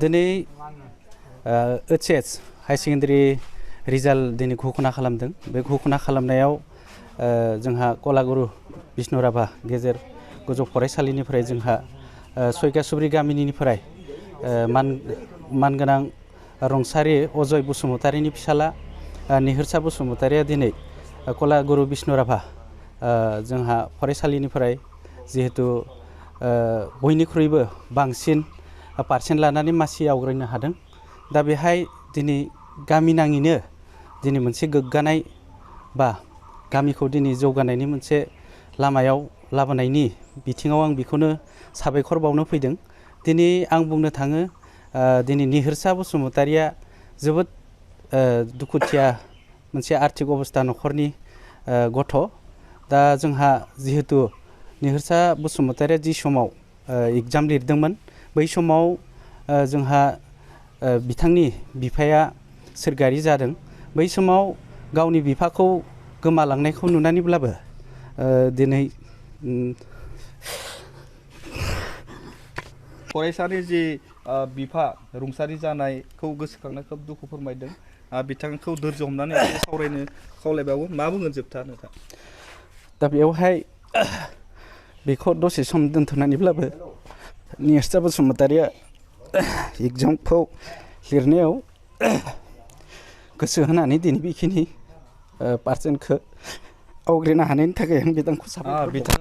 दिनै OHS high secondary result दिनै घोषणा खालामदों। बे घोषणा खालामनायाव जोंहा कलागुरु बिष्णु राभा गेजेर गोजौ फरायसालिनिफ्राय जोंहा सयगासुब्रि गामिनिफ्राय मानगोनां रंसारि अजय बसुमतारिनि फिसाला निहिरसा बसुमतारिया दिनै कलागुरु बिष्णु राभा जोंहा फरायसालिनिफ्राय जिहेतु बयनिख्रुइबो बांसिन पारसेन्ट लानानै मासि आवग्रिनो हादों। दा बेहाय दिनै गामि नाङैनो दिनै मोनसे गोग्गानाय बा गामिखौ दिनै जौगानायनि मोनसे लामायाव लाबोनायनि बिथिङाव आं बेखौनो साबायखर बावनो फैदों। दिनै आं बुंनो थाङो दिनै निहिरसा बसुमतारिया जोबोद दुखुथिया मोनसे आर्थिक अबस्था न'खरनि गथ'। दा जोंहा जिहेतु निहिरसा बसुमतारिया जि समाव एग्जाम लिरदोंमोन बै समाव जोंहा बिथांनि बिफाया सोरगोआरि जादों। बै समाव गावनि बिफाखौ गोमालांनायखौ नुनानैब्लाबो दिनै फरायसानि जि बिफा रुंसारि जानायखौ गोसोखांना खोब दुखु फोरमायदों। बिथांखौ धोर्य हमनानै सावरायनो खावलायबावो। मा बुंगोन जोबथा नोंथां? दा बेवहाय बेखौ दसे सम दोनथ'नानैब्लाबो निहिरसा बसुमतारिया एग्जामखौ लिरनायाव गोसो होनानै दिनै बेखिनि पारसेन्टखौ आवग्रिनो हानायनि थाखाय आं बिथांखौ साबायखर बावो।